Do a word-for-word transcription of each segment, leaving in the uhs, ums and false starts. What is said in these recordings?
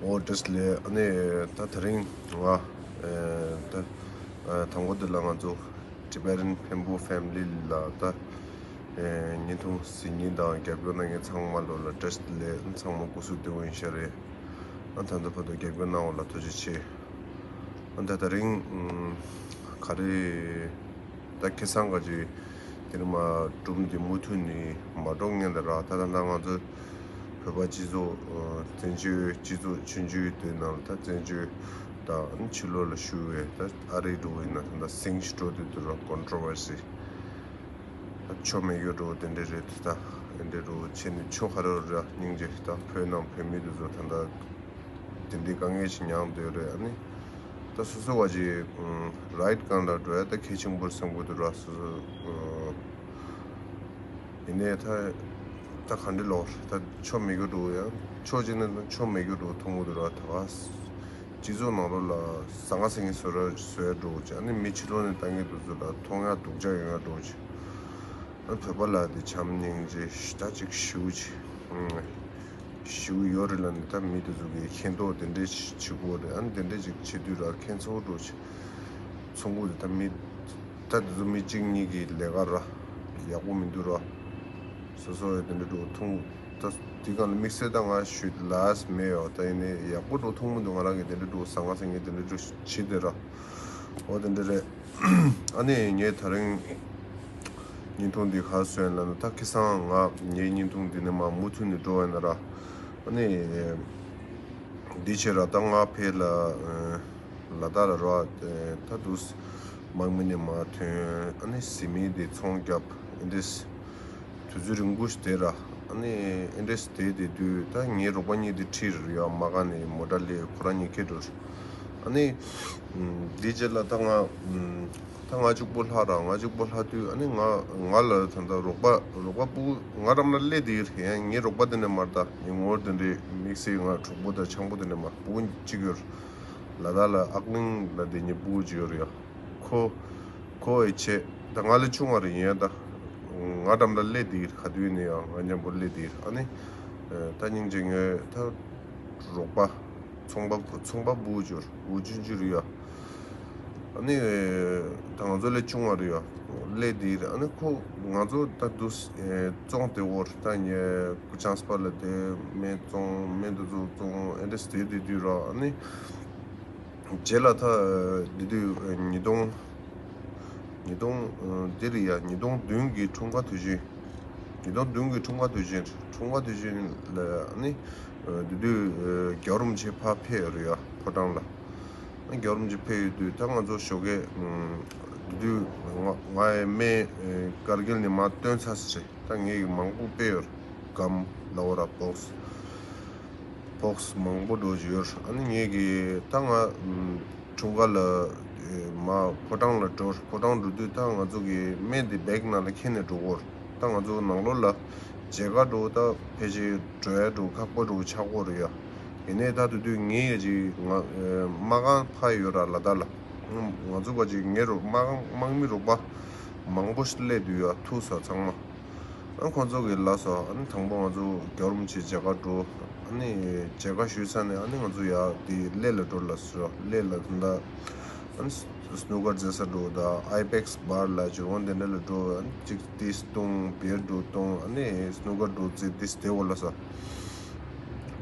ཨོ་བཀྲ་ཤིས་བདེ་ལེགས། ཨ་ནི་ད་དེ་རིང་ང་ཨེ་ད་ཨེ་དང་པོ་འདི་ལ་ང་ཚོ་Tibetan Pempo Family ལ་ད་ཨེ་བརྙན་ཐུང་གཟིགས་མཁན་དང་རྒྱབ་སྐྱོར་གནང་མཁན་ཚང་མ་ལོ་ལ་བཀྲ་ཤིས་བདེ་ལེགས། ཚང་མ་སྐུ་གཟུགས་བདེ་པོ་ཡིན་ཤག་རེད། ཨ་ད་ལྟ་བར་དུ་རྒྱབ་སྐྱོར་གནང་བ་ལ་ཐུགས་རྗེ་ཆེ། ཨ་ད་དེ་རིང་ཨམ་ག་རེ། ད་ཁ་སང་ག་ཅིག་དེ་རིང་མ་སྒྲུང་འདི་མུ་མཐུད་ནས་མ་འགྲོ་ངེས་ད་ར། ད་ད་ད་ང་ཚོ་བོད་པ་སྤྱི་ཚོགས་ཨ་བཙན་བྱོལ་སྤྱི་ཚོགས་ཆུང་ཆུང་དེ་ནང་ལ་ད་བཙན་བྱོལ་དང་ཕྱི་ལོགས་ལ་བཞུགས་པའི་ད་ཨ་རི་འགྲོ་བའི་ནང་ད་ད་ཟིང་ཞིག་འགྲོ་དུས་དུ་ར་ཀོན་ཊོ་ཝར་སི་ད་ཆོ་མེད་རྒྱུ་འགྲོ་དེ་འདྲ་རེད། ད་དེ་འདྲ་འགྲོ་བྱས་ནས་ཆོ་ག་རེ་ར་སྙིང་རྗེ། ད་བོད་ནང་བོད་མི་དེ་ཚོ་ད་ད་དེ་འདྲའི་དཀའ་ངལ་ཞིག་མྱངས་བསྡད་རེད། ཨ་ནི་ད་སོ་སོ་བ་ཅིག་རའིཊ་སྒང་ལ་འགྲོ་ཡ་ད་གལ་ཆེན་པོར་བསམ་གྱི་འདུག་ར། སོ་སོ་ཡིན་ནའི་ད་ད་ག་འདྲ་ལོར་ད་ཆོ་མེད་རྒྱུ་འགྲོ་ཡ། ཆོ་བྱས་ནས་ད་ཆོ་མེད་རྒྱུ་འགྲོ་མཐོང་གི་འདུག་ར། ད་ག་སྤྱི་ཚོགས་ནང་ལོགས་ལ་ཟང་ངེ་ཟིང་ངེ་བཟོ་ར་བཟོ་ཡ་འགྲོ་བྱས། ཨ་ནི་མི་ཕྱི་ལོགས་ནས་ལྟ་མཁན་དེ་ཚོ་ལ་མཐོང་ཡ་སྡུག་ཅག་ཡོང་ཡ་འགྲོ་བྱས། ཨ་བོད་པ་ལ་དེ་བྱམས་སྙིང་རྗེ་ད་ཅིག་ཞེ་པོ་ཅིག་ཞེ་པོ་ཡོད་རེད་ལབ་ནས། ད་མི་དེ་ཚོ་གིས་མཁྱེན་རྟོགས་དེ་འདྲས་བྱེད་དགོས་རེད། ཨ་ནི་དེ་འདྲས་ཅིག་བྱེད་དུས་ར་ཁྱད་མཚར་པོ་འདྲ་ཅིག་མཚོན་གྱི་འདུག་ད་མི་ད་དེ་ཚོ་མི་གཅིག་གཉིས་ཀྱི་ལས་ཀ་ར་ཡག་པོ་མི་འདུག་ར། སོ་སོ་ཡང་དེ་འདྲས་འདྲ་མཐོང་། ད་དེ་སྒང་ལ་དམིགས་བསལ་ད་ང་ཞུ་ལས་མེད་ཡོད། ད་ཡིན་ནའི་ཡག་པོ་འདྲ་མཐོང་མི་འདུག་ང་རང་གིས་དེ་འདྲས་འདྲ་ཟང་ངེ་ཟིང་ངེ་དེ་འདྲས་འདྲ་བྱེད་དེ་ར། འོ་དེ་འདྲ་རེད། ཨ་ནི་ངས་དེ་རིང་བརྙན་ཐུང་འདི་ག་རེ་བཟོས་ཡིན་ལབ་ན། ད་ཁ་སང་ང་ངའི་བརྙན་ཐུང་འདི་ནས་མར་མུ་མཐུད་ནས་འགྲོ་བ་ཡིན་ན་ར། ཨ་ནི་འདི་བྱས་ར་ད་ང་ཕར་ལ་ལ་དྭགས་ལ་ར་ད་དུས་དམག་མི་ནས་མར་ཐོན། ཨ་ནི་ཟི་མིག་འདི་ཚོང་བརྒྱབ། ཨེ་འདྲས་དུས་ཚོད་རིང་པོ་ཞིག་བསྡད་ར། ཨ་ནི་ཨེ་འདྲས་བསྡད་དེ་དུས་ད་ངའི་རོགས་པ་གཉིས་དེ་ཁྲིད་རེད་ཡ། མ་ག་ནས་མོ་ཊ་སླེབས། ཁོ་རང་གཉིས་ཁྲིད་འགྲོ། ཨ་ནི་འདི་རྗེས་ལ་ད་ང་ད་ང་གཅིག་པོ་ལྷག་ར། ང་གཅིག་པོ་ལྷག་དུས་ཨ་ནི་ང་ང་ལ་ད་ད་རོགས་པ་རོགས་པ་སྤུ་གུ་ང་འགྲམ་ལ་སླེབས་དེ་ཡོད་རེད། ཡང་ངའི་རོགས་པ་དེ་འདྲས་མ་རེད། ད་ངའི་ངོ་བོ་དེ་འདྲས་དམིགས་བསལ་ང་གྲོགས་པོ་དང་ཆང་པོ་དེ་འདྲས་མ་རེད། སྤུ་གུ་གཅིག་ཡོད་རེད། ལ་དྭགས་ལ་ཨག་གླིང་ལ་བསྡད་མཁན་སྤུ་གུ་གཅིག་ཡོད་རེད་ཡ། ཁོ་ཁོ་ཡི་ཆེད་ད་ང་ལས་ཆུང་བ་རེད། ཡིན་ཡང་ད་ང་འགྲམ་ལ་སླེབས་དེ་ཡོད་རེད། ག་དུས་ནས་ཡང་ང་མཉམ་པོ་སླེབས་དེ་ཡོད་རེད། ཨ་ནི་ད་སྙིང་རྗེ། ངའི་ད་རོགས་པ་ཚོང་པ་ཚོང་པ་སྤུ་གུ་གཅིག་ཡོད་རེད། སྤུ་གུ་ཆུང་ཆུང་རེད་ཡ། ཨ་ནི་ད་ང་ཚོ་ལས་ཆུང་བ་རེད་ཡ། སླེབས་དེ་ཡོད་རེད། ཨ་ནི་ཁོ་ང་ཚོ་ད་དུས་བཙོང་དེ་འོར་ད་ངས་ཆང་སྤར་ལ་དེ་སྨན་བཙོང་། སྨན་དེ་ཚོ་བཙོང་། ཨེ་འདྲས་བསྡད་དེ་དུས་ར། ཨ་ནི་རྗེས་ལ་ད་འདི་དུས་ཉིས་སྟོང་ཉིས་སྟོང་འདི་རེད་ཡ། ཉིས་སྟོང་བདུན་གྱི་འཁྲུངས་སྐར་དུས་ཆེན། ཉིས་སྟོང་བདུན་གྱི་འཁྲུངས་སྐར་དུས་ཆེན། འཁྲུངས་སྐར་དུས་ཆེན་ལ་ཨ་ནི་འདི་དུས་རྒྱལ་བ་རིན་པོ་ཆེ་ཕར་ཕེབས་ཡོད་རེད་ཡ། ཕོ་བྲང་ལ། རྒྱལ་བ་རིན་པོ་ཆེ་ཕེབས་ཡོད་དུས་ད་ང་ཚོ་ཞོགས་ཀས་འདི་དུས་ང་ང་ཡི་སྨན་ཀར་གིལ་ནས་མར་བཏོན་ཚར་ཟེར། ད་ངས་ཀྱི་མང་པོ་སྤེལ་ཡོད། སྒམ་ལ་འོ་ར་བོགས་བོགས་མང་པོ་འགྲོ་བཞིན་ཡོད། ཨ་ནི་ངས་ཀྱི་ད་ང་འཁྲུངས་སྐར་ལ་མ་ཕོ་བྲང་ལ་འགྲོ། ཕོ་བྲང་འགྲོ་དུས་ད་ང་ཚོ་གི་སྨན་དེ་བེག་ནང་ལ་འཁྱེར་ནས་འགྲོ་གི་ཡོད། ད་ང་ཚོ་ནང་ལོགས་ལ་མཇལ་ཁ་འགྲོ་ད་ཕལ་ཆེར་འགྲོ་ཡ་འགྲོ་ཁག་པོ་འགྲོ་ཆགས་ཀྱི་ཡོད་རེད་ཡ། ཡིན་ནའི་ད་དེ་དུས་ངའི་ཡ་ཅིག་ང་དམག་ཁང་ཕར་ཡོད་ར་ལ་དྭགས་ལ། ང་ཚོ་བ་ཅིག་ངའི་རོགས་དམག་དམག་མི་རོགས་པ་མང་པོ་ཞིག་སླེབས་དུས་ཡ་ཐུག་ས་ཚང་མ། ཨ་ཁོང་ཚོ་གིས་ལབ་སོང་། ཨ་ནི་དང་པོ་ང་ཚོ་རྒྱལ་བ་རིན་པོ་ཆེ་མཇལ་ཁ་འགྲོ། ཨ་ནི་མཇལ་ཁ་ཞུས་ཚར་ནས་ཨ་ནི་ང་ཚོ་ཡར་དེ་གླེ་ལ་འགྲོ་ལབ་སོང་། གླེ་ལ་ད་ལྟ་ཨ་ནི་སྣུ་ཀར་རྩེ་ས་འགྲོ་དང་ཨའི་པེག་སི་བར་ལ་ཇོ་བོ་དེ་འདྲ་ལ་འགྲོ། ཨ་ནི་གཅིག་ཏིས་བཏུང་། བེར་འགྲོ་བཏུང་། ཨ་ནི་སྣུ་ཀར་འགྲོ་རྩེ་ཏིས་དེ་འོ་ལ་ས།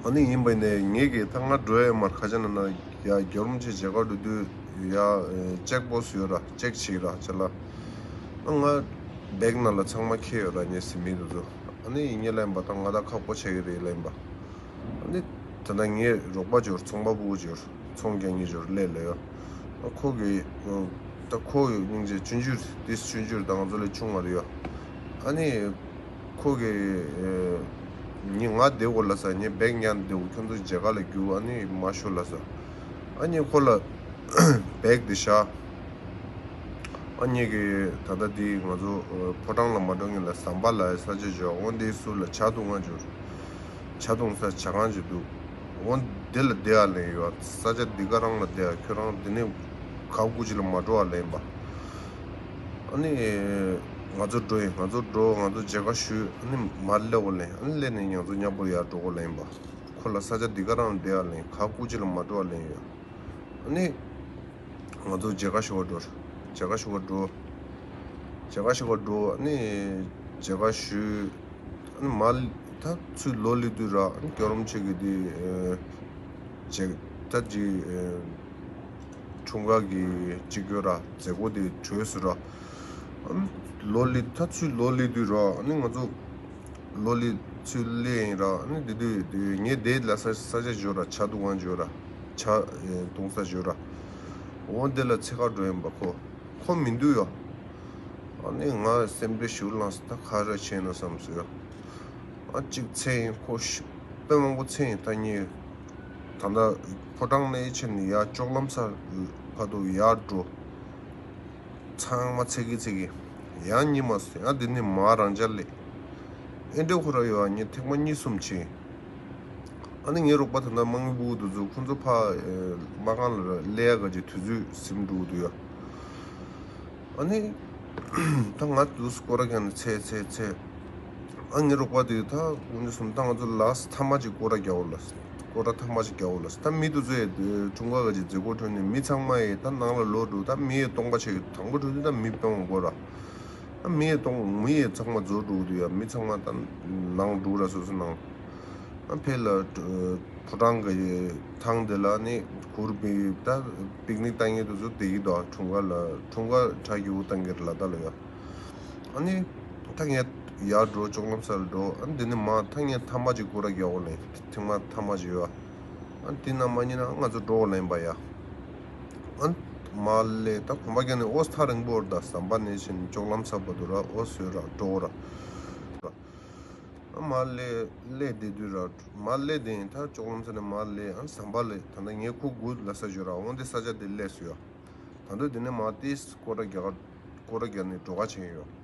ཨ་ནི་ཡིན་པ་ནས་ངས་ཀྱིས་ད་ང་འགྲོ་ཡ་མར་ཁ་ཆེ་ན་ན་ཡ་རྒྱལ་བ་རིན་པོ་ཆེ་མཇལ་ཁ་འགྲོ་དུས་ཡ་ཅེག་བོག་སི་ཡོད་ར། ཅེག་བྱེད་ར་ཅ་ལག་ཨ་ང་བེག་ནང་ལ་ཚང་མ་འཁྱེར་ཡོད་ར། ངའི་ཟི་མིག་དེ་ཚོ། ཨ་ནི་ངས་ལབ་ཡིན་པ་ད་ང་ད་ཁག་པོ་ཆགས་ཀྱི་རེད་ལབ་ཡིན་པ། ཨ་ནི་ད་ལྟ་ངའི་རོགས་པ་ཅིག་ཡོད་ར། ཚོང་པ་སྤུ་གུ་ཅིག་ཡོད་ར། ཚོང་རྒྱག་མཁན་ཅིག་ཡོད་ར། གླེ་ལ་ཡོད། ཨ་ཁོ་གིས་ད་ཁོ་སྙིང་རྗེ། ཆུང་ཆུང་རེད། ཏིས་ཆུང་ཆུང་རེད། ད་ང་ཚོ་ལས་ཆུང་བ་རེད་ཡ། ཨ་ནི་ཁོ་གིས་ཨེ་ཉི་ང་བསྡད་དགོས་ལབ་ས། ངས་བེག་ཉར་བསྡད་དགོས། ཁྱོད་ཚོ་མཇལ་ཁ་ལ་རྒྱུགས། ཨ་ནི་མར་ཤོག་ལབ་ས། ཨ་ནི་ཁོ་ལ་བེག་འདི་བཞག་ཨ་ནི་གི་ད་ལྟ་འདི་ང་ཚོ་ཨ་ཕོ་བྲང་ལ་མ་འགྲོ་སྔོན་ལ་ཟམ་པ་ལ་ས་ཆ་ཅིག་ཡོད། འོ་འདི་ཟུར་ལ་ཇ་འཐུང་ཁང་ཅིག་ཡོད། ཇ་འཐུང་ས་ཇ་ཁང་ཅིག་འདུག་འོ་འདི་ལ་བསྡད་ཡ་ལབ་ཡོད། ས་ཆ་འདི་ག་རང་ལ་བསྡད་ཡ། ཁྱོད་རང་འདི་ནས་ག་གུ་ཅིག་ལ་མ་འགྲོ་བ་ལབ་ཡིན་པ། ཨ་ནི་ང་ཚོ་འགྲོ་ཡིན། ང་ཚོ་འགྲོ། ང་ཚོ་མཇལ་ཁ་ཞུས། ཨ་ནི་མར་སླེབས་འོ་ལབ། ཨ་ནི་སླེབས་ནས་ང་ཚོ་མཉམ་པོ་ཡར་འགྲོ་དགོས་ལབ་ཡིན་པ། ཁོ་ལ་ས་ཆ་འདི་ག་རང་བསྡད་ཡ་ལེན། ག་སྐུ་ཅི་ལ་མ་འགྲོ་བ་ལེན་ཡོད། ཨ་ནི་ང་ཚོ་མཇལ་ཁ་ཞུ་བ་འགྲོ། མཇལ་ཁ་ཞུ་བ་འགྲོ། མཇལ་ཁ་ཞུ་བ་འགྲོ། ཨ་ནི་མཇལ་ཁ་ཞུས། ཨ་ནི་མ་ད་ཚུར་ལོག་སླེབས་དུས་ར། ཨ་ནི་སྐྱོ་རོམ་ཆེ་གི་དེ་མཇལ་ད་ཅི་འཁྲུངས་སྐར་གྱི་གཅིག་གྱུར་ར་མཛད་སྒོ་དེ་གྲོལ་སོང་ར། ཨ་ནི་ལོག་སླེབས་ད་ཚུར་ལོག་སླེབས་དུས་ར། ཨ་ནི་ང་ཚོ་ལོ་ལི་ཚུལ་ལས་ཡིན་ར། ཨ་ནི་དེ་དུས་དེ་ངས་དེ་ལ་ས་ས་ཆ་འབྱོར་ར། ཆ་འདུ་ཁང་འབྱོར་ར། ཆ་ཨེ་བཏུང་ས་འབྱོར་ར། འོ་དེ་ལ་འཚོལ་ག་འགྲོ་ཡིན་པ། ཁོ་ཁོ་མི་འདུག་ཡོ། ཨ་ནི་ང་སེམས་ཁྲལ་ཞེ་པོ་ལངས་སོང་། ད་ག་རེ་བྱས་ན་བསམ་སོང་ཡོ། ཨ་གཅིག་འཚོལ་ཡིན། ཁོ་ཤི་དཔེ་མང་པོ་འཚོལ་ཡིན། ད་ངས་ད་ལྟ་ཕོ་བྲང་ནས་ཕྱིན་ནས་ཡར་ལྕོག་ལམ་ས་བར་དུ་ཡར་འགྲོ། ཚང་མ་འཚོལ་གི་འཚོལ་གི་ཡང་རྙེད་མ་སོང་། ཡང་དེ་ནས་མར་རང་འཇགས་སླེབས། ཨེ་འདྲ་ཁོ་ར་ཡོད། ཨ་ནི་ཐེངས་མ་གཉིས་གསུམ་ཕྱིན། ཨ་ནི་ངའི་རོགས་པ་ད་ལྟ་དམག་མི་སྤུ་གུ་དེ་ཚོ་ཁོ་ཚོ་ཕར་ཨེ་མ་གང་ལ་སླེབས་ཡ་ག་ཅིག་དུས་ཚོད་ཟིན་འགྲོ་གི་འདུག་ཡ། ཨ་ནི་ད་ང་དུས་སུ་སྐོར་ར་རྒྱག་ནས་འཚོལ་འཚོལ་འཚོལ། ཨ་ངའི་རོགས་པ་དེ་ད་དགུང་ལོ་གསུམ། ད་ང་ཚོ་ལ་སི་ཐ་མ་ཅིག་སྐོར་ར་རྒྱག་འོ་ལ། སྐོར་ར་ཐ་མ་ཅིག་རྒྱག་འོ་ལ། ད་མི་དེ་ཚོ་ཡི་འཁྲུངས་སྐར་ག་ཅིག་མཛད་སྒོ་གྲོལ་ནས་མི་ཚང་མ་ཡི་ད་ནང་ལ་ལོག་འགྲོ། ད་མི་ཡི་སྟོང་པ་ཆགས་ཀྱི། དང་པོ་འགྲོ་དུས་ད་མི་སྟོང་སྐོར་ར། ཨ་མི་ཡི་སྟོང་མི་ཡི་ཚང་མ་རྫོགས་འགྲོ་གི་འདུག་ཡ། མི་ཚང་མ་ད་ནང་འགྲོ་ར། སོ་སོ་ནང་། ཨ་ཕེ་ལ་ཕོ་བྲང་གི་ཐང་དེ་ལ་ནི་གུར་བི་ད་པིག་ནིག་བཏང་མཁན་དེ་ཚོ་བསྡད་ཀྱི་འདུག་འཁྲུངས་སྐར་ལ། འཁྲུངས་སྐར་གྲ་རྒྱས་པོ་བཏང་གི་རེད་ལ་ད་ལོ་ཡ། ཨ་ནི་ད་ངས་ཡར་འགྲོ། ལྕོག་ལམ་སར་འགྲོ། ཨ་ནི་དེ་ནས་མར་ད་ངས་ཐ་མ་ཅིག་སྐོར་ར་རྒྱག་འོ་ལེན། ཐེངས་མ་ཐ་མ་ཅིག་ཡོད། ཨ་ནི་དེ་ན་མ་ཉིན་ན་ང་ཚོ་འགྲོ་འོ་ལེན་པ་ཡ། ཨ་ནི་མར་སླེབས། ད་གོམ་པ་རྒྱག་ནས་འོ་ཐག་རིང་པོ་རེད། ད་ཟམ་པ་ནས་ཕྱིན་ལྕོག་ལམ་སར་བར་དུ་ར། འོ་བཟོས་ར་འགྲོ་ར། ཨ་མར་སླེབས་སླེབས་བསྡད་དུས་ར། མར་སླེབས་དེ་ཡིན། ད་ལྕོག་ལམ་སར་ནས་མར་སླེབས། ཨ་ཟམ་པ་ལ་ད་ལྟ་ངའི་ཁུག་དགུ་ལ་ས་འབྱོར་ར། འོ་འདི་ས་ཆ་དེ་སླེབས་སོང་ཡ། ད་དུང་དེ་ནས་མར་ཏིས་སྐོར་ར་རྒྱག་སྐོར་ར་རྒྱག་ནས་འགྲོ་ག་ཕྱིན་ཡོད།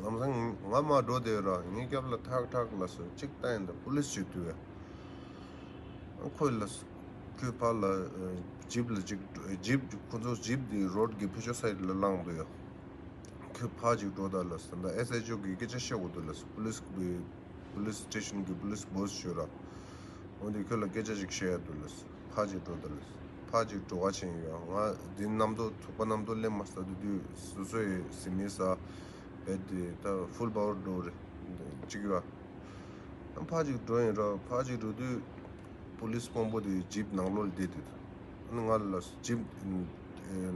ལམ་སང་ང་མར་འགྲོ་བསྡད་ཡོད་ར། ངའི་རྒྱབ་ལ་ཐག་ཐག་ལ་སོ་གཅིག་ལྟ་ཡིན། ད་པུ་ལིས་ཅིག་འདུག་ཡ། ཁོས་ལ་ཁོས་ཕར་ལ་ཇིབ་ལ་ཅིག་ཇིབ་ཁོ་ཚོ་ཇིབ་དེ་རོཌ་གི་ཕར་ཕྱོགས་སའིཌ་ལ་ལངས་འདུག་ཡ། ཁོས་ཕར་ཅིག་འགྲོ་ད་ལ་སོ། ད་ཨེས་ཨེཆ་ཨོ་གི་སྐད་ཆ་བཤད་དགོས་འདུག་ལ་སོ། པུ་ལིས་གི་པུ་ལིས་སི་ཊེ་ཤན་གི་པུ་ལིས་སི་བོ་སི་ཞུ་ར། འོ་དེ་ཁོས་ལ་སྐད་ཆ་ཅིག་བཤད་ཡ་འདུག་ལ་སོ། ཕར་ཅིག་འགྲོ་ད་ལ་སོ། ཕར་ཅིག་འགྲོ་ག་ཕྱིན་ཡོད། ང་དེ་རྣམ་རྟོག་ཐུག་པ་རྣམ་རྟོག་སླེབས་མ་སོང་། དེ་དུས་སོ་སོ་ཡི་ཟིན་མེད་ས་བེད་དེ་ད་ཕུལ་པ་ཝར་འགྲོ་རེད་ཅིག་ཡོད། ཕར་ཅིག་འགྲོ་ཡིན་ར། ཕར་ཅིག་འགྲོ་དུས་པུ་ལིས་དཔོན་པོ་དེ་ཇིབ་ནང་ལོགས་ལ་བསྡད་དུས། ཨ་ནི་ང་ལ་ཇིབ་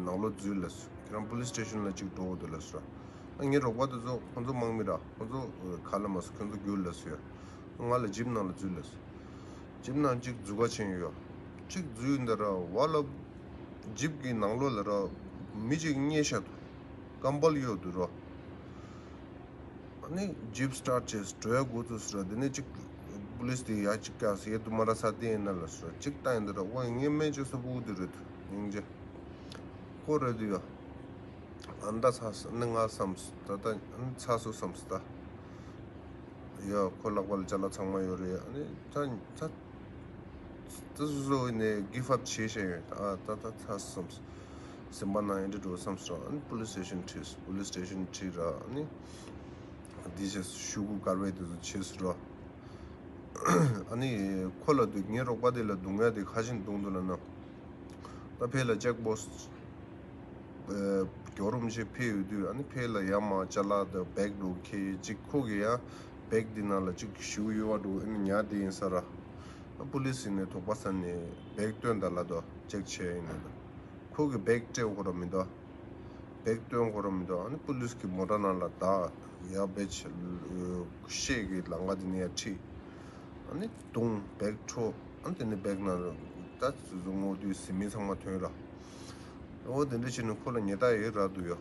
ནང་ལོགས་འཛུལ་ལ་སོ། ཁྱེད་རང་པུ་ལིས་སི་ཊེ་ཤན་ལ་ཅིག་འགྲོ་དགོས་འདུག་ལ་སོ། ཨ་ངའི་རོགས་པ་དེ་ཚོ་ཁོ་ཚོ་དམག་མི་ར། ཁོ་ཚོ་ག་ལ་མ་སོ། ཁོ་ཚོ་རྒྱུགས་ལ་སོ་ཡ། ང་ལ་ཇིབ་ནང་ལ་འཛུལ་ལ་སོ། ཇིབ་ནང་ཅིག་འཛུལ་ག་ཕྱིན་ཡོད། ཅིག་འཛུལ་ཡིན་ད་ར། བ་ལ་ཇིབ་གི་ནང་ལོགས་ལ་ར་མི་ཅིག་རྙེད་ཤག་འདུག་ཀམ་བལ་གཡོགས་འདུག་ར། ཨ་ནི་ཇིབ་སི་ཊར་ཊི་བྱས། འགྲོ་ཡ་འགོ་བཙུགས་སོང་ར། དེ་ནས་ཅིག་པུ་ལིས་དེ་ཡ་ཅིག་བཀག་སོང་། ཡེ་དུ་མ་ར་ས་དེ་ཡིན་ན་ལ་སོ། ཅིག་ལྟ་ཡིན་ད་ར། ཝ་ངའི་སྨན་བཅོས་ས་སྤུ་གུ་དེ་རེད་འདུག་སྙིང་རྗེ། ཁོ་རེད་འདུག་ཡ། ཨ་ནི་ད་ཚར་སོང་། ཨ་ནི་ང་བསམས་སོང་ད། ད་ཨ་ནི་ཚར་སོང་བསམས་སོང་ད། ཡ་ཁོ་ལག་པ་ལ་ཅ་ལག་ཚང་མ་ཡོད་རེད། ཨ་ནི་ད་ད་ད་སོ་སོ་ནས་གིབ་ཨབ་བྱས་བཞག་ཡོད། ཨ་ད་ད་ཚར་སོང་བསམས་སོང་། སེམས་པ་ནང་ཨེ་འདྲ་འགྲོ་བསམས་སོང་། ཨ་ནི་པུ་ལིས་སི་ཊེ་ཤན་ཁྲིད་སོང་། པུ་ལིས་སི་ཊེ་ཤན་ཁྲིད་ར། ཨ་ནི་འདི་བྱས་སོང་། ཤོག་གུ་དཀར་པོ་དེ་ཚོ་བྱས་སོང་ར། ཨ་ནི་ཁོ་ལ་འདུག་ངའི་རོགས་པ་དེ་ལ་རྡུང་ཡ་དེ་ག་བཞིན་རྡུང་འདུག་ལབ་ན། ད་ཕེ་ལ་ཅེག་པོ་སི་ཊི་ཨེ་གྱོ་རུམ་ཞིག་ཕེ་ཡོད་དུས། ཨ་ནི་ཕེ་ལ་ཡ་མ་ཅ་ལག་དང་བེག་འདུག་ཁེ་ཅིག་ཁོ་གི་ཡ་བེག་དེ་ནང་ལ་ཅིག་ཞུ་ཡོད་པ་འདུག་ཨ་ནི་ཉ་དེ་ཡིན་ས་ར། ཨ་པུ་ལིས་ཡིན་ནས་དོགས་པ་ཟ་ནས་བེག་སྟོན་ད་ལ་དོ་ཅེག་བྱས་ཡིན་ནས་དོ། ཁོ་གི་བེག་སྤྲད་ཁོ་ར་མི་འདུག་བེག་སྟོན་ཁོ་ར་མི་འདུག་ཨ་ནི་པུ་ལིས་ཀྱི་མོ་ཊ་ནང་ལ་བདའ། ཡ་བེད་ཤེད་ཀྱི་ལམ་ཁ་དེ་ནས་ཡར་ཁྲིད། ཨ་ནི་བརྡུངས། བེག་འཕྲོག་ཨ་ནི་དེ་ནས་བེག་ནང་ལ་ད་ཙི་ཙི་སྔོག་དུས་ཟིན་མི་ཚང་མ་ཐོན་ར། འོ་དེ་འདྲ་བྱས་ནས་ཁོ་ལ་ཉེས་རྡུང་ཡེ་རག་འདུག་ཡ།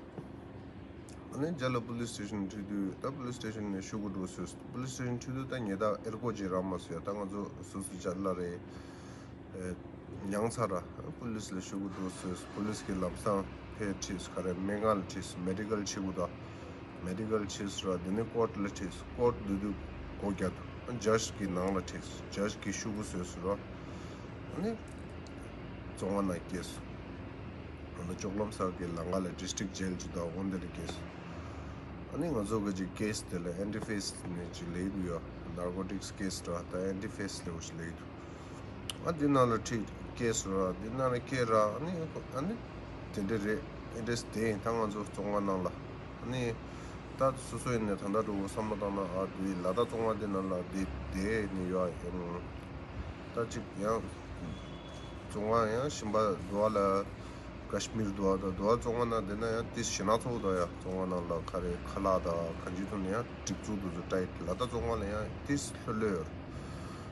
ཨ་ནི་རྗེས་ལ་པུ་ལིས་སི་ཊེ་ཤན་ཁྲིད་དུས། ད་པུ་ལིས་སི་ཊེ་ཤན་ནས་ཤོག་གུ་འགྲོ་སོང་། པུ་ལིས་སི་ཊེ་ཤན་ཁྲིད་དུས་ད་ཉེས་རྡུང་ཨེར་པོ་ཅིག་རག་མ་སོང་ཡ། ད་ང་ཚོ་སོ་སོ་ཅ་ལག་རེད། ཨེ། མྱངས་ཚར་ར། པུ་ལིས་ལ་ཤོག་གུ་འགྲོ་སོང་། པུ་ལིས་ཀྱིས་ལམ་སང་ཕར་ཁྲིད་སོང་། ག་རེ་སྨན་ཁང་ལ་ཁྲིད་སོང་། མེ་ཌི་ཀལ་བྱེད་དགོས་ད། མེ་ཌི་ཀལ་བྱས་སོང་ར། དེ་ནས་ཀོརཊ་ལ་ཁྲིད་སོང་། ཀོརཊ་འདུག་དུས་སྒོ་བརྒྱབ་འདུག་ཇཇ་གི་ནང་ལ་ཁྲིད་སོང་། ཇཇ་གིས་ཤོག་གུ་བཟོས་སོང་ར། ཨ་ནི་བཙོན་ཁང་ནང་བསྐྱལ་སོང་། ཨ་ནི་ལྕོག་ལམ་སར་གྱི་ལམ་ཁ་ལ་ཌི་སི་ཊིག་ཇེལ་ཅིག་འདུག་འོ་འདི་ལ་བསྐྱལ་སོང་། ཨ་ནི་ང་ཚོ་གི་ཅིག་ཀེ་སི་དེ་ལ་ཨེན་ཌི་ཨེཕ་ཨེས་ནས་ཅིག་ལས་འདུག་ཡ། ནར་ཀོ་ཊིག་སི་ཀེ་སི་ར། ད་ཨེན་ཊི་ཕེ་སི་ལེ་བོ་ཞིག་ལེགས་འདུག་ཨ་འདི་ནང་ལ་ཁྲིད་ཀེ་སི་ར། འདི་ནང་ལ་ཁྱེར་ར། ཨ་ནི་ཨ་ནི་དེ་འདྲ་རེད། ཨེ་འདྲས་དེ་ཡིན། ད་ང་ཚོ་བཙོན་ཁང་ནང་ལ་ཨ་ནི་ད་སོ་སོ་ཡིན་ནས་ད་ལྟ་འགྲོ་བསམ་བློ་བཏང་ན། ཨ་འདི་ལ་དྭགས་བཙོན་ཁང་འདི་ནང་ལ་བསྡད་བསྡད་ནས་ཡོད་ཡིན། ད་ཅིག་ཡང་བཙོན་ཁང་ཡང་གཞན་པ་འདུག་བ་ལ། ཀ་ཤི་མིར་འདུག་བ་དང་འདུག་བ། བཙོན་ཁང་ནང་བསྡད་ན་ཡང་ཏིས་ཞེད་སྣང་ཚ་པོ་འདུག་ཡ། བཙོན་ཁང་ནང་ལ་ག་རེ་ཁ་ལག་དང་གང་ཅིའི་ཐོག་ནས་ཡང་སྒྲིག་འཛུགས་འདུག་ཚོ་ཊའིཊ། ལ་དྭགས་བཙོན་ཁང་ལ་ཡང་ཏིས་ལྷོད་ལྷོད་ཡོད།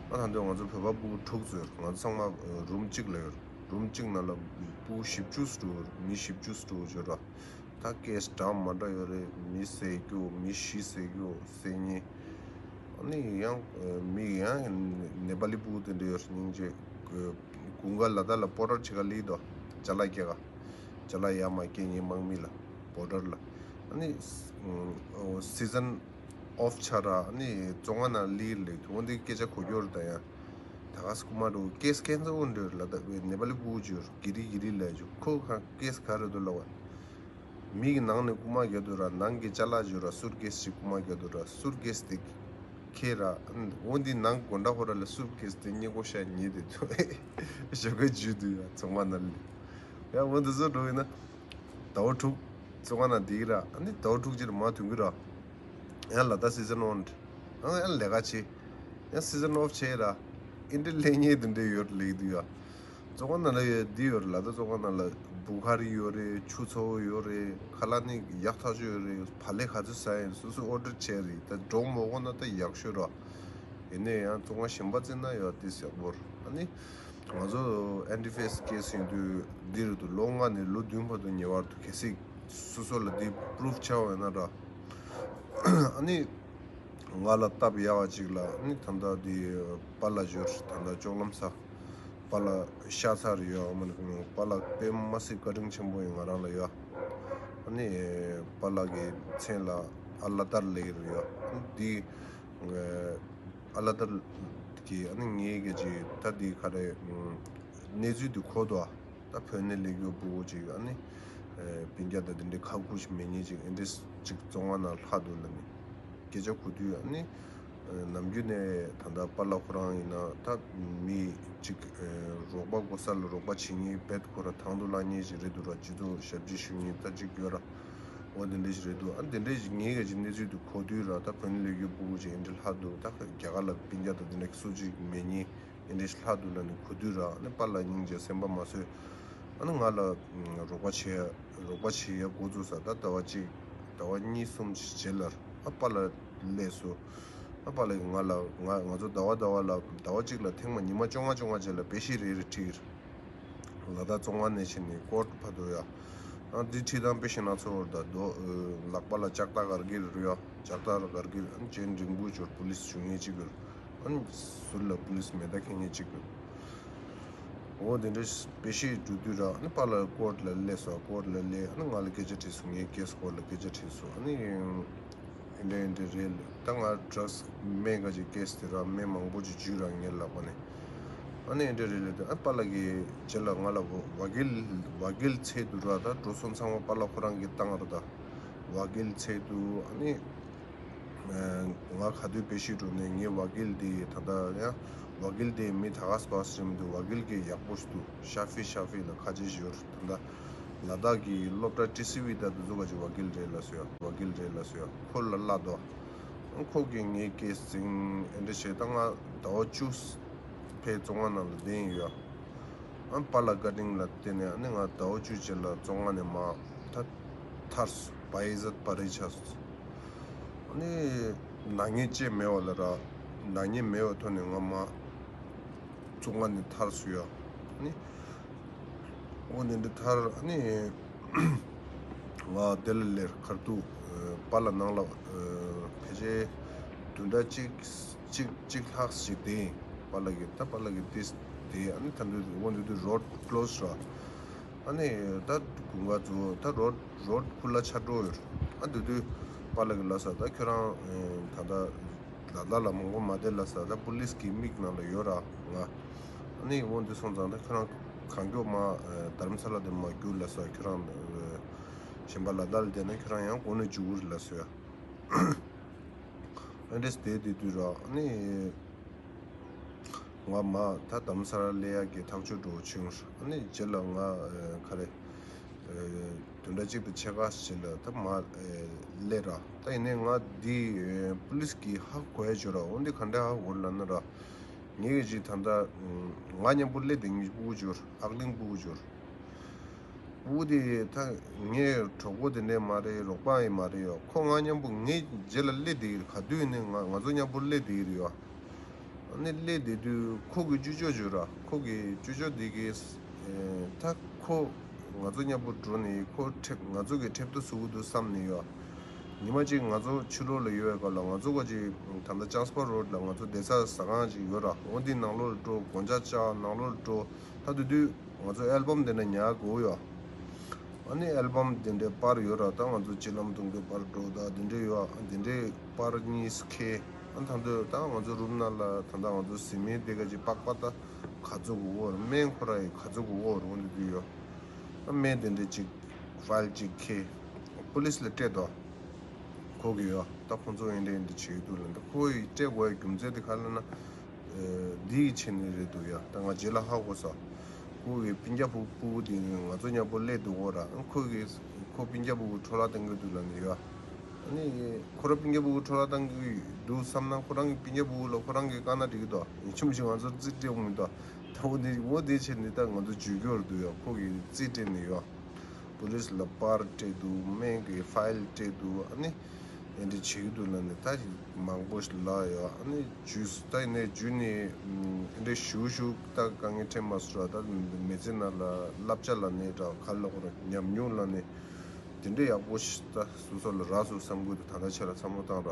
ཨ་ད་འདོད་ང་ཚོ་བོད་པ་སྤུ་གུ་དྲུག་ཙམ་ཡོད། ང་ཚོ་ཚང་མ་རུམ་གཅིག་ལ་ཡོད། རུམ་གཅིག་ནང་ལ་སྤུ་གུ་བཞི་བཅུ་ཙམ་འགྲོ། མི་བཞི་བཅུ་ཙམ་འགྲོ་ཡོད་ར། ད་ཀེ་སི་འདྲ་མི་འདྲ་ཡོད་རེད། མི་བསད་རྒྱུ། མི་བཞི་བསད་རྒྱུ། བསད་ཉེས། ཨ་ནི་ཡང་མི་ཡང་ནེ་པ་ལི་སྤུ་གུ་དེ་འདྲ་ཡོད་རེད། སྙིང་རྗེ། དགུན་ཁ་ལ་དྭགས་ལ་བོར་ཌར་ཕྱེད་ཀ་སླེབས་འདུག་ཅ་ལག་སྐྱེལ་ག་ཅ་ལག་ཡར་མར་སྐྱེལ་མཁན་དམག་མི་ལ་བོར་ཌར་ལ། ཨ་ནི་སི་ཛན་ཨོཕ་ཆགས་ར། ཨ་ནི་བཙོན་ཁང་ནང་སླེབས་ལེགས་འདུག་འོ་འདི་སྐད་ཆ་གོ་རྒྱུ་རེད། ད་ཡང་ད་ག་སེ་རྐུ་མ་འགྲོ། ཀེ་སི་ཁྱད་མཚར་པོ་འདྲ་ལ་ད་ནེ་པ་ལི་སྤུ་གུ་ཅིག་ཡོད་རེད། གྷི་རི་གྷི་རི་ལབ་ཅིག་ཁོ་ག་ཀེ་སི་ག་རེ་འདུག་ལབ་པ། མི་གི་ནང་ནས་རྐུ་མ་རྒྱག་དུས་ར། ནང་གི་ཅ་ལག་ཅིག་ཡོད་ར། སུཊ་ཀེ་སི་ཅིག་རྐུ་མ་རྒྱག་དུས་ར། སུཊ་ཀེ་སི་དེ་ཁྱེར་ར། འོ་འདི་ནང་དགོང་དག་ཁོ་ར་ལ་སུཊ་ཀེ་སི་དེ་སྙིང་ཁོ་ཤ་ཉེ་དེ་དུ་ཞོགས་ཀས་འཇུས་དུས་ཡ་བཙོན་ཁང་ནང་ལ། ཡ་འོ་འདི་ཚོ་འགྲོ་ཡིན་ན་ཟླ་བ་དྲུག་བཙོན་ཁང་ནང་བསྡད་ཀྱི་ར། ཨ་ནི་ཟླ་བ་དྲུག་ཅིག་ལ་མར་ཐོན་གྱི་ར། ཡང་ལ་དྭགས་སི་ཛན་ཨོན་རེད། ཨ་ཡང་ལས་ཀ་བྱེད། ཡང་སི་ཛན་ཨོཕ་བྱེད་ར། ཨིན་དྲི་ལེན་ཉེས་དེ་འདྲ་ཡོད་ལེགས་འདུག་ཡ། བཙོན་ཁང་ནང་ལ་ཡོད་འདི་ཡོད་རེད། ལ་དྭགས་བཙོན་ཁང་ནང་ལ་བུ་ག་རི་ཡོད་རེད། ཆུ་ཚ་པོ་ཡོད་རེད། ཁ་ལག་ནི་ཡག་ཐག་ཆོད་ཡོད་རེད། བག་ལེབ་ག་ཚོད་ཟ་ཡིན་སོ་སོ་ཨོ་ཌར་བྱས་རེད། ད་འགྲོ་མ་དགོས་ན་ད་ཡག་ཤོས་ར། ཡིན་ནའི་ཡང་བཙོན་ཁང་གཞན་པ་བརྩིས་ན་ཡ་ཏིས་ཡག་པོ་རེད། ཨ་ནི་ང་ཚོ་ཨེན་ཌི་ཕེ་སི་ཀེ་སི་ཡིན་དུས་འདི་རེད་འདུག་ལོ་ལྔ་ནས་ལོ་བདུན་བར་དུ་ཉེ་བར་དུ་གལ་སྲིད་སོ་སོ་ལ་འདི་པུ་རུབ་ཆགས་པ་ཡིན་ན་ར། ཨ་ནི་ང་ལ་སྟབས་ཡག་པ་ཅིག་ལ་ཨ་ནི་ད་ལྟ་འདི་པཱ་ལགས་ཡོད་རེད། ད་ལྟ་ལྕོག་ལམ་སར་པཱ་ལགས་ཤ་ཚ་རེད་ཡ། ཨ་མ་ནི་པཱ་ལགས་དཔེ་མ་སྲིད་བཀའ་དྲིན་ཆེན་པོ་ཡིན་ང་རང་ལ་ཡ། ཨ་ནི་པཱ་ལགས་ཀྱི་མཚན་ལ་ཨ་ལ་དར་ལབ་ཀྱི་རེད་ཡ། ཨ་ནི་འདི་ཨ་ལ་དར་གྱི་ཨ་ནི་ངའི་གི་ཅིག་ད་འདི་ག་རེ་གནས་ཚུལ་འདི་གོ་འདུག་ད་བོད་ནས་སླེབས་རྒྱུ་སྤུ་གུ་ཅིག་ཨ་ནི་སྤུན་ཀྱག་དང་དེ་འདྲའི་ཁ་ཁུ་ཞིག་མེད་མཁན་ཅིག་ཨེ་འདྲས་ཅིག་བཙོན་ཁང་ནང་ལྷག་འདུག་ལབ་ནས་སྐད་ཆ་གོ་དུས། ཨ་ནི་ནམ་རྒྱུན་ནས་ད་ལྟ་པཱ་ལགས་ཁོ་རང་ཡིན་ན་ད་མི་ཅིག་རོགས་པ་དགོས་ས་ལ་རོགས་པ་བྱེད་མཁན་རྦད་ཁོ་རང་དང་དུ་བླངས་མཁན་ཞིག་རེད་འདུག་ར། སྤྱི་ཚོགས་ཞབས་ཕྱི་ཞུ་མཁན་ད་ཅིག་ཡོད་ར། འོ་དེ་འདྲས་ཞིག་རེད་འདུག་ཨ་དེ་འདྲས་ཞིག་ངའི་ག་ཅིག་གནས་ཚུལ་དུ་གོ་དུས་ར། ད་བོད་ནས་སླེབས་རྒྱུ་སྤུ་གུ་ཅིག་ཨེ་འདྲས་ལྷག་འདུག་ད་རྒྱ་གར་ལ་སྤུན་ཀྱག་དང་དེ་འདྲས་སུ་ཅིག་མེད་མཁན་ཨེ་འདྲས་ཞིག་ལྷག་འདུག་ལབ་ནས་གོ་དུས་ར། ཨ་ནི་པཱ་ལགས་སྙིང་རྗེ་སེམས་པ་མ་བཟོད། ཨ་ནི་ང་ལ་རོགས་པ་བྱེད་རོགས་པ་བྱེད་ཡ་འགོ་བཙུགས་ས། ད་ཟླ་བ་གཅིག་ཟླ་བ་གཉིས་གསུམ་ཞིག་རྗེས་ལ་ཨ་པཱ་ལགས་སླེབས་སོང་། ཨ་པཱ་ལགས་ཀྱིས་ང་ལ་ང་ང་ཚོ་ཟླ་བ་ཟླ་བ་ལ་ཟླ་བ་གཅིག་ལ་ཐེངས་མ་ཉི་མ་བཅོ་ལྔ་བཅོ་ལྔ་རྗེས་ལ་དཔེ་གཞས་རེ་རེ་ཁྲིད། ལ་དྭགས་བཙོན་ཁང་ནས་ཕྱིན་ནས་ཀོར་ཊི་བར་དུ་ཡ། ཨ་འདི་ཁྲིད་སྟངས་དཔེ་ཞེད་སྣང་ཚ་པོ་རེད། ད་རྡོ་ལག་པ་ལ་ལྕགས་ཐག་ག་རེ་གི་རེད་ཡ། ལྕགས་ཐག་ག་རེ་གི་རེད། ཨ་ནི་ཅན་རིང་པོ་ཅིག་ཡོད་རེད། པུ་ལིས་ཞུ་མཁན་གཅིག་ཡོད་རེད། ཨ་ནི་ཟུར་ལ་པུ་ལིས་མེ་མདའ་འཁྱེར་མཁན་གཅིག་ཡོད་རེད། འོ་དེ་འདྲ་དཔེ་གཞས་འགྲོ་དུས་ར། ཨ་ནི་པཱ་ལགས་ཀོར་ཊི་ལ་སླེབས་སོང་། ཀོར་ཊི་ལ་སླེབས། ཨ་ནི་ང་ལ་སྐད་ཆ་དྲིས་སོང་། ངའི་ཀེ་སི་སྐོར་ལ་སྐད་ཆ་དྲིས་སོང་། ཨ་ནི། ཨེ་འདྲ་ཨེ་འདྲ་རེད། ད་ང་ཌྲག་སི་སྨན་ཁང་ཅིག་ཀེ་སི་དེ་ར་སྨན་མང་པོ་ཅིག་བརྒྱུད་ར་ངའི་ལག་པ་ནས། ཨ་ནི་ཨེ་འདྲ་རེད་ལབ་དུས་ཨ་པཱ་ལགས་ཀྱིས་རྗེས་ལ་ང་ལ་བ་གིལ་བ་གིལ་འཚོལ་དུས་ར། ད་འགྲོ་སོང་ཚང་མ་པཱ་ལགས་ཁོ་རང་གིས་བཏང་ར། ད་བ་གིལ་འཚོལ་དུས་ཨ་ནི་ང་ག་དུས་དཔེ་གཞས་འགྲོ་ནས་ངའི་བ་གིལ་དེ་ད་ལྟ་ཡང་བ་གིལ་དེ་མི་ད་ག་སེ་ག་སེ་རེད་མི་འདུག་བ་གིལ་གྱི་ཡག་པོ་ཞིག་འདུག་ཤ་ཧྥི་ཤ་ཧྥི་ལ་ཁ་ཆེ་ཞིག་ཡོད་རེད། ད་ལྟ་ལ་དྭགས་ཀྱི་སློབ་གྲྭ་ཊི་སི་ཝི་ད་དེ་ཚོ་ག་ཅིག་བ་གིལ་རེད་ལབ་སོང་ཡ། བ་གིལ་རེད་ལབ་སོང་ཡ། ཁོ་ལ་བསླབ་དོ། ཁོ་གིས་ངའི་ཀེ་སི་འཛིན་ཨེ་འདྲ་བྱས། ད་ང་ཟླ་བ་བཅུ་ཕར་བཙོན་ཁང་ནང་ལ་བསྡད་ཡོད་ཡ། ཨ་པཱ་ལགས་བཀའ་དྲིན་ལ་བརྟེན་ནས་ཨ་ནི་ང་ཟླ་བ་བཅུ་རྗེས་ལ་བཙོན་ཁང་ནས་མར་ད་ཐར་སོང་། བྷ་ཡེ་ཟད་པ་རེད་ཆགས་སོང་། ཨ་ནི་ནག་ཉེས་ཅི་མེད་པ་ལ་ར། ནག་ཉེས་མེད་པའི་ཐོག་ནས་ང་མར་བཙོན་ཁང་ནས་ཐར་སོང་ཡ། ཨ་ནི། འོ་དེ་འདྲ་ཐར། ཨ་ནི་ང་དེ་ལ་སླེབས་ཁར་དུ་པཱ་ལགས་ནང་ལ་ཕལ་ཆེར་བདུན་ཕྲག་གཅིག་གཅིག་གཅིག་ལྷག་ཞིག་བསྡད་ཡིན། པཱ་ལགས་ཀྱིས་ད་པཱ་ལགས་ཀྱིས་ཏིས་བསྡད། ཨ་ནི་ད་འདུག་འོ་འདུག་དུས་རོཌ་ཀློ་སི་ར། ཨ་ནི་ད་དགུན་ཁ་ཚོ་ད་རོཌ་རོཌ་ཁུ་ལ་ཆགས་འགྲོ་ཡོད། ཨ་འདུག་དུས་པཱ་ལགས་ཀྱིས་ལབ་ས། ད་ཁྱོད་རང་ད་ལྟ་ལ་དྭགས་ལ་མང་པོ་མ་བསྡད་ལབ་ས། ད་པུ་ལིས་ཀྱི་མིག་ནང་ལ་ཡོད་ར་ང་། ཨ་ནི་འོ་འདི་སོང་ཙང་ད་ཁྱོད་རང་གང་མགྱོགས་མར་རྡ་རམ་ས་ལ་དེ་མར་རྒྱུགས་ལབ་ས། ཁྱོད་རང་གཞན་པ་ལ་དྭགས་ལ་བསྡད་ན་ཁྱོད་རང་ཡང་མགོ་ནས་རྒྱུག་གི་རེད་ལབ་སོང་ཡ། ཨ་འདྲས་བསྡད་དེ་དུས་ར་ཨ་ནི། ང་མ་ད་དྷ་རམ་ས་ལ་སླེབས་ཡག་གི་ཐག་གཅོད་འགྲོ་བྱུང་། ཨ་ནི་རྗེས་ལ་ང་ཨེ་ག་རེ་ཨེ་བདུན་ཕྲག་གཅིག་དང་ཕྱེད་ཀ་ཞིག་ལ་ད་མ་ཨེ་སླེབས་ར། ད་ཡིན་ནའི་ང་འདི་ཨེ་པུ་ལིས་ཀྱིས་ཧ་གོ་ཡ་བྱོས་ར། འོན་ཏེ་ག་འདྲ་ཧ་གོ་ལབ་ན་ར། ངེད་ཀྱི་ཅིག་ད་ལྟ་ང་མཉམ་པོ་སླེབས་བསྡད་མཁན་སྤུ་གུ་ཅིག་ཡོད་ར། ཨག་གླིང་སྤུ་གུ་ཅིག་ཡོད་ར། སྤུ་གུ་དེ་ད་ངའི་གྲོགས་པོ་དེ་འདྲས་མ་རེད། རོགས་པ་ཡང་མ་རེད་ཡོ། ཁོ་ང་མཉམ་པོ་ངའི་རྗེས་ལ་སླེབས་བསྡད་ཀྱི་རེད། ག་དུས་ཡིན་ནའི་ང་ང་ཚོ་མཉམ་པོ་སླེབས་བསྡད་ཀྱི་རེད་ཡོ། ཨ་ནི་སླེབས་བསྡད་དུས་ཁོ་གི་ཅོ་ཅོ་ཅིག་ཡོད་ར། ཁོ་གི་ཅོ་ཅོ་དེ་གིས་ཨེ་ད་ཁོ་ང་ཚོ་མཉམ་པོ་འགྲོ་ནས་ཁོ་ཁྲེབ་ང་ཚོ་གི་ཁྲེབ་ཏོ་བཟོ་གི་འདུག་བསམ་ནས་ཡོ། ཉི་མ་གཅིག་ང་ཚོ་ཕྱི་ལོགས་ལ་ཡོད་པའི་སྐབས་ལ་ང་ཚོ་ག་ཅིག་ད་ལྟ་ཅཱན་སི་པོར་རོ་ཌི་ལ་ང་ཚོ་བསྡད་ས་ཟ་ཁང་ཅིག་ཡོད་ར། འོ་འདི་ནང་ལོགས་ལ་འགྲོ། སྒོ་ལྕགས་བཅག་ནང་ལོགས་ལ་འགྲོ། ད་དེ་དུས་ང་ཚོ་ཨལ་བམ་དེ་འདྲ་ཉར་དགོས་ཡོ། ཨ་ནི་ཨལ་བམ་དེ་འདྲའི་པར་ཡོད་ར། ད་ང་ཚོ་གཅིག་ལམ་དུང་གི་པར་འགྲོ་ད་དེ་འདྲའི་ཡོད། ཨ་དེ་འདྲའི་པར་གཉིས་ཁྱེར། ཨ་ད་དུང་ད་ང་ཚོ་རུམ་ནང་ལ་ད་ལྟ་ང་ཚོ་གཟིམ་མལ་དེ་ག་ཅིག་པགས་པ་ད་ག་ཚོད་དགོས་ཀྱི་ཡོད་རེད། སྨན་ཁོ་ར་ཡི་ག་ཚོད་དགོས་ཀྱི་ཡོད་རེད། འོ་འདི་དུས་ཡོ། ཨ་སྨན་དེ་འདྲའི་ཅིག་ཕའིལ་ཅིག་ཁྱེར། པུ་ལིས་ལ་སྤྲད་དོ། ཁོ་གིས་ཡོ། ད་ཁོང་ཚོ་འདི་འདྲ་འདི་འདྲ་བྱེད་ཀྱི་འདུག་ལབ། ད་ཁོ་ཡི་སྤྲད་དགོས་ཡ་རྒྱུ་མཚན་དེ་ག་རེ་ལབ་ན། ཨེ་འདི་ཡི་ཆེད་ནས་རེད་འདུག་ཡ། ད་ང་རྗེས་ལ་ཧ་གོ་སོང་། ཁོ་གི་སྤུན་ཀྱག་སྤུ་སྤུ་གུ་དེ་ང་ཚོ་མཉམ་པོ་སླེབས་འདུག་གོ་ར། ཁོ་གི་ཁོ་སྤུན་ཀྱག་སྤུ་གུ་འཕྲོ་བརླག་བཏང་གི་འདུག་ལབ་ནས་ཡོ། ཨ་ནི་ཁོ་ར་སྤུན་ཀྱག་སྤུ་གུ་འཕྲོ་བརླག་བཏང་གི་འདུག་བསམ་ན། ཁོ་རང་གི་སྤུན་ཀྱག་སྤུ་གུ་ལ་ཁོ་རང་གིས་བཀག་ན་འགྲིག་གི་འདུག་ཡིན་གཅིག་མིན་གཅིག་ང་ཚོར་རྩིས་སྤྲད་དགོས་མི་འདུག་ད་འོ་དེ་འོ་དེ་བྱས་ནས་ད་ང་ཚོ་འཇུས་རྒྱུ་རེད་འདུག་ཡ། ཁོ་གིས་རྩིས་སྤྲད་ནས་ཡོ། པུ་ལིས་ལ་པར་སྤྲད་འདུག་སྨན་གྱི་ཕའིལ་སྤྲད་འདུག་ཨ་ནི་དེ་འདྲ་བྱེད་ཀྱི་འདུག་ལབ་ནས་ད་མང་པོ་ཞིག་ལབ་ཡོ། ཨ་ནི་འཇུས་ད་ཡིན་ནའི་འཇུས་ནས་ཨམ་དེ་འདྲ་ཞུ་ཞུ་ད་དཀའ་ངལ་འཕྲད་མ་སོང་ར། ད་མི་ཚེ་ནང་ལ་བསླབ་བྱ་ལབ་ནས་ར་ག་ལ་གོ་ར་ཉམས་མྱོང་ལབ་ནས་དེ་འདྲ་ཡག་པོ་ཞིག་ད་སོ་སོ་ལ་རག་སོང་བསམ་གྱི་འདུག་ད་ལྟ་ཆ་ལ་བསམ་བློ་བཏང་ར།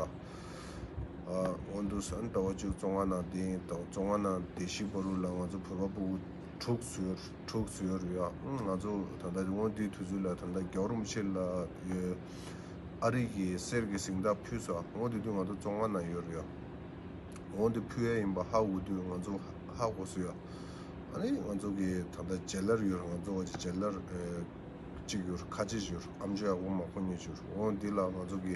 ཨ་འོ་འདུག་སེ་ཟླ་བ་བཅུ་བཙོན་ཁང་ནང་བསྡད་ཡིན། ད་བཙོན་ཁང་ནང་བསྡད་གཞིའི་བར་དུ་ལ་ང་ཚོ་བོད་པ་སྤུ་གུ་དྲུག་ཙམ་ཡོད་རེད། དྲུག་ཙམ་ཡོད་རེད་ཡ། ཨང་ང་ཚོ་ད་ལྟ་འོ་འདིའི་དུས་ཚོད་ལ་ད་ལྟ་རྒྱལ་བ་རིན་པོ་ཆེ་ལ་ཡོད་ཨ་རི་གི་གསེར་གྱི་གཟེངས་རྟགས་ཕུལ་སོང་། འོ་དེ་དུས་ང་ཚོ་བཙོན་ཁང་ནང་ཡོད་རེད་ཡ། འོ་འདི་ཕུལ་ཡ་ཡིན་པ་ཧ་གོ་དུས་ང་ཚོ་ཧ་གོ་སོང་ཡ། ཨ་ནི་ང་ཚོ་གི་ད་ལྟ་ཇེ་ལར་ཡོད་རེད། ང་ཚོ་བ་ཇེ་ལར་ཨེ། གཅིག་ཡོད་རེད། ཁ་ཆེ་ཡོད་རེད། ཨམ་ཅོག་ཡག་པོ་མང་པོ་ཉོས་ཡོད་རེད། འོ་འདི་ལ་ང་ཚོ་གི་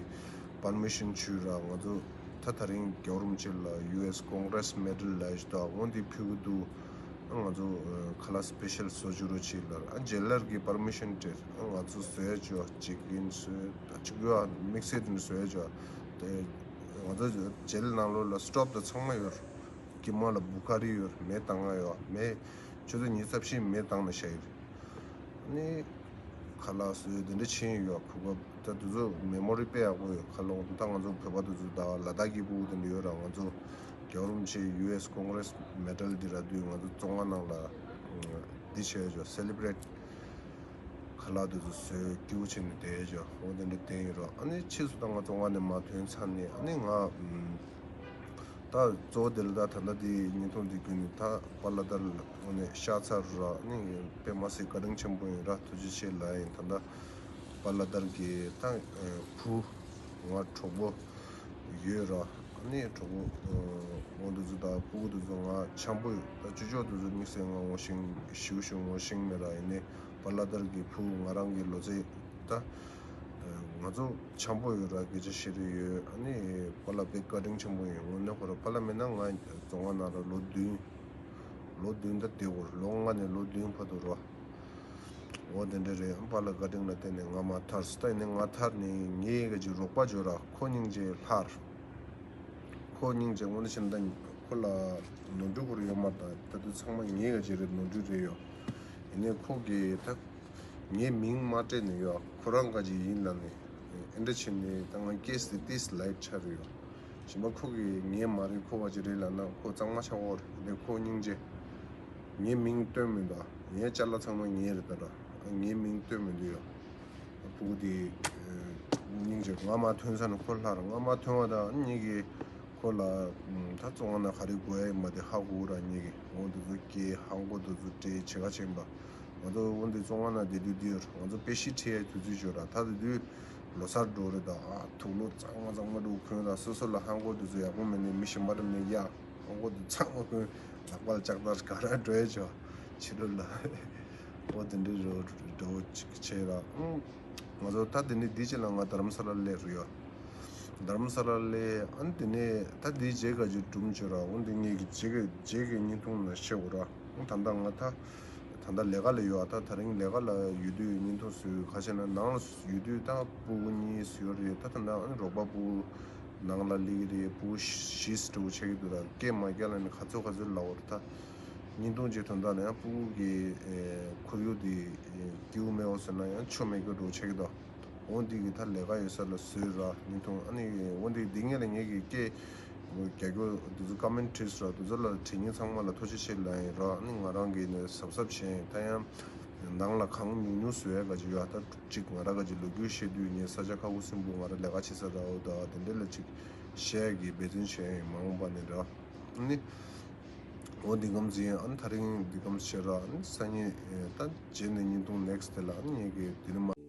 པར་མི་ཤན་བྱུས་ར། ང་ཚོ་ད་ད་རིང་རྒྱལ་བ་རིན་པོ་ཆེ་ལ་ཡུ་ཨེས་ཀོང་གྷི་རེས་མེ་ཌལ་ལབ་ཡ་ཞིག་འདུག་འོ་འདི་ཕུལ་གི་འདུག་ཨ་ང་ཚོ་ཁ་ལག་སི་པེ་ཤལ་བཟོ་བཅུག་རོགས་བྱེད་ལབ། ཨ་ཇེ་ལར་གི་པར་མི་ཤན་སྤྲད། ཨ་ང་ཚོ་བཟོ་ཡ་ཅོ་ཅིག་ཡིན་བཟོས་ད་ཅིག་ཡོད་དམིགས་བསལ་དེ་འདྲ་བཟོ་ཡ་ཅོ། དེ་ང་ཚོ་ཇེལ་ནང་ལོགས་ལ་སི་ཊོབ་དང་ཚང་མ་ཡོད་རེད། ཀི་མ་ལ་བུ་ཁ་རི་ཡོད་རེད། མེ་བཏང་ང་ཡོད། མེ་ཆུ་ཚོད་ཉི་ཤུ་རྩ་བཞི་མེ་བཏང་ནས་བཞག་ཡོད་རེད། ནི་ཁ་ལག་བཟོས་དེ་འདྲ་ཕྱིན་ཡོད། གོ་སྐབས་ད་དེ་ཚོ་མེ་མོ་རི་དཔེ་ཡག་པོ་ཡོད། ཁ་ལོ་ད་ང་ཚོ་བོད་པ་དེ་ཚོ་ད་ལ་དྭགས་ཀྱི་སྤུ་གུ་དེ་འདྲ་ཡོད་ར། ང་ཚོ་རྒྱལ་བ་རིན་པོ་ཆེ་ཡུ་ཨེས་ཀོང་གྷི་རེས་མེ་ཌལ་འདི་རག་དུས་ང་ཚོ་བཙོན་ཁང་ནང་ལ་འདི་བྱས་ཡོད། སེ་ལི་བྷི་རེཊ་ཁ་ལག་དེ་ཚོ་བཟོས་སྐྱིད་པོ་བྱས་ནས་བསྡད་ཡོད། འོ་དེ་འདྲ་བསྡད་ཡོད་ར། ཨ་ནི་ཕྱིས་སུ་ད་ང་བཙོན་ཁང་ནས་མར་ཐོན་ཚར་ནས་ཨ་ནི་ང་ད་གཙོ་བོ་དེ་ལ་ད་ད་ལྟ་དེ་བརྙན་ཐུང་དེ་བརྒྱུད་ནས་ད་པཱ་ལགས་དར་ལ་དངོས་གནས་ཤར་ཚར་ར། ཨ་ནི་དཔེ་མ་སྲིད་བཀའ་དྲིན་ཆེན་པོ་ཡིན་ར། ཐུགས་རྗེ་ཆེ་ལབ་ཡིན། ད་ལྟ་པཱ་ལགས་དར་གྱི་ད་བུ་ང་གྲོགས་པོ་ཡོད་ར། ཨ་ནི་གྲོགས་པོ་འོ་འདི་ཚོ་ད་སྤུ་གུ་དེ་ཚོ་ང་འཆམ་པོ་ཡོད། ད་ཅོ་ཅོ་དེ་ཚོ་དམིགས་བསལ་ང་ངོ་ཤེས་ཞེ་པོ་ཞིག་ངོ་ཤེས་མེད་ར། ཡིན་ནའི་པཱ་ལགས་དར་གྱི་བུ་ང་རང་གི་ལོ་ཚད་ད་ང་ཚོ་འཆམ་པོ་ཡོད་ར། སྐད་ཆ་བཤད་རེས་ཡོད། ཨ་ནི་པཱ་ལགས་དཔེ་བཀའ་དྲིན་ཆེན་པོ་ཡིན། དངོས་གནས་ཁོ་ར་པཱ་ལགས་མེད་ན་ང་བཙོན་ཁང་ནང་ལ་ལོ་བདུན་ལོ་བདུན་ད་བསྡད་དགོས་རེད། ལོ་ལྔ་ནས་ལོ་བདུན་བར་དུ་ར། འོ་དེ་འདྲ་རེད། པཱ་ལགས་བཀའ་དྲིན་ལ་བརྟེན་ནས་ང་མར་ཐར་སོང་། ད་ཡིན་ནའི་ང་ཐར་ནས་ངའི་ག་ཅིག་རོགས་པ་ཅིག་ཡོད་ར། ཁོ་སྙིང་རྗེ་ལྷག་རེད། ཁོ་སྙིང་རྗེ་དངོས་གནས་བྱས་ན་ད་ཁོ་ལ་ནོར་འཁྲུལ་ཁོ་རང་ཡོད་མ་རེད། ད་ད་དུང་ཚང་མ་ངའི་ག་ཅིག་རེད། ནོར་འཁྲུལ་རེད་ཡོད། ཡིན་ནའི་ཁོ་གིས་ད་ངའི་མིང་མ་སྤྲད་ནས་ཡོད། ཁོ་རང་ག་ཅིག་ཡིན་ལབ་ནས་ཨེ་འདྲ་བྱས་ནས་ད་ང་ཀེ་སི་དེ་ཏོག་ཙམ་ལའིཊ་ཆགས་རེད་ཡོད། གཞན་པ་ཁོ་གིས་ངའི་མ་རེད་ཁོ་ག་ཅིག་རེད་ལབ་ན་ཁོ་གཙང་མ་ཆགས་ཀྱི་ཡོད་རེད། ཡིན་ནའི་ཁོ་སྙིང་རྗེ། ངའི་མིང་བཏོན་མི་འདུག་ངའི་ཅ་ལག་ཚང་མ་ངའི་རེད་ད་ར། ངའི་མིང་བཏོན་མི་འདུག་ཡ། སྤུ་གུ་དེ་སྙིང་རྗེ། ང་མར་ཐོན་ས་ནས་ཁོ་ལྷག་ར། ང་མར་ཐོན་པ་དང་གཉིས་ཀྱིས་ཁོ་ལ་ད་བཙོན་ཁང་ནང་ག་རེ་དགོས་ཡ་ཡིན་པ་དེ་ཧ་གོ་ར། གཉིས་ཀྱིས་འོ་འདི་ཚོ་སྐྱེལ། ཧང་གོ་འདི་ཚོ་སྤྲད། བྱེད་ག་ཕྱིན་པ། ང་ཚོ་འོ་འདི་བཙོན་ཁང་ནང་བསྡད་དུས་འདི་ཡོད་ར། ང་ཚོ་དཔེ་ཤི་ཁྲིད་ཡའི་དུས་ཚོད་ཡོད་ར། ད་དེ་དུས་ལོ་གསར་འགྲོ་རེད་ད། ཨ་དུག་ལོག་གཙང་མ་གཙང་མ་འདུག་གོན་ད། སོ་སོ་ལ་ཧང་གོ་འདི་ཚོ་ཡག་པོ་མེད་ནས་མི་གཞན་པ་འགྲམ་ནས་གཡར། ཨོ་ཁོ་དེ་ཚང་མ་ཀུན་ལག་པ་ལ་ལྕགས་དར་ག་ར་འགྲོ་ཡ་ཆོ་ཕྱི་ལོགས་ལ། ཨོ་དེ་འདྲའི་རོ་འགྲོ་ཅིག་བྱས་ར། ཨང་། ང་ཚོ་ད་དེ་ནས་འདི་ཅི་ལ་ང་རྡ་རམ་ས་ལ་སླེབས་རེད་ཡ། རྡ་རམ་ས་ལ་ལས་ཨ་ནི་དེ་ནས་ད་དེའི་རྗེས་ཀ་ཅིག་སྒྲུང་བརྗོད་ར། འོ་འདི་ངེད་ཀྱི་རྗེས་ཀྱི་རྗེས་ཀྱི་བརྙན་ཐུང་ནང་བཤད་དགོས་ར། ཨ་ད་ལྟ་ང་ད་ད་ལྟ་ལས་ཀ་ལ་ཡོད། ཨ་ད་དེ་རིང་ལས་ཀ་ལ་ཡོད་དུས་བརྙན་ཐུང་བཟོས། ག་ཅི་ན་ནང་ལ་ཡོད་དུས་ད་སྤུ་གུ་གཉིས་ཡོད་རེད། ད་ད་ལྟ་ཨ་ནི་རོགས་པ་སྤུ་གུ་ནང་ལ་སླེབས་ཀྱི་རེད། སྤུ་གུ་བཞི་འདྲ་བོ་ཆགས་ཀྱི་འདུག་ར། སྐད་མ་རྒྱག་ལ་ནི་ག་ཚོད་ག་ཚོད་ལབ་དགོས་རེད། ད་བརྙན་ཐུང་ཅིག་དོན་དག་ལ་ཡང་སྤུ་གུ་གི་ཁོར་ཡུག་དེ་སྐྱིད་པོ་མེད་འོ་ཟེར་ན་ཡང་ཆོ་མེད་ཀྱི་འདྲ་བོ་ཆགས་ཀྱི་འདུག་འོ་འདི་གི་ད་ལས་ཀ་ཡོད་ས་ལ་བཟོས་ར་བརྙན་ཐུང་། ཨ་ནི་འོ་འདི་འདི་སྔོན་ལ་ངེད་ཀྱི་སྐད་རྒྱག་རྒྱུ་འདི་ཚོ་ཀོ་མེན་བྲིས་ར། འདི་ཚོ་ལ་བྲིས་མཁན་ཚང་མ་ལ་ཐུགས་རྗེ་ཆེ་ལབ་ཡིན་ར། ཨ་ནི་ང་རང་གིས་ནི་གཟབ་གཟབ་བྱས་ཡིན། ད་ཡང་ནང་ལ་གང་ཉུང་ཉུང་བཟོ་ཡ་ག་ཅིག་ཡོད། ད་ཅིག་ང་རང་ག་ཅིག་ལོ་རྒྱུས་བཤད་དུས་ངའི་ས་ཆ་ཁ་ཁུ་སིམ་པོ་ང་རང་ལས་ཀ་བྱེད་ས་ར་འོ་ད་དེ་འདྲ་ལ་ཅིག་བཤད་ཡ་གི་འབད་བརྩོན་བྱས་ཡིན། མ་འོངས་པ་ནས་ར། ཨ་ནི། འོ་འདི་གམ་ཟིན། ཨ་ནི་ད་རིང་འདི་གམ་བྱེད་ར། ཨ་ནི་སང་ཉིན་ད་རྗེས་ནས་བརྙན་ཐུང་ནེག་སི་དེ་ལ་ཨ་ནི་ངེད་ཀྱི་དེ་རིང་མ་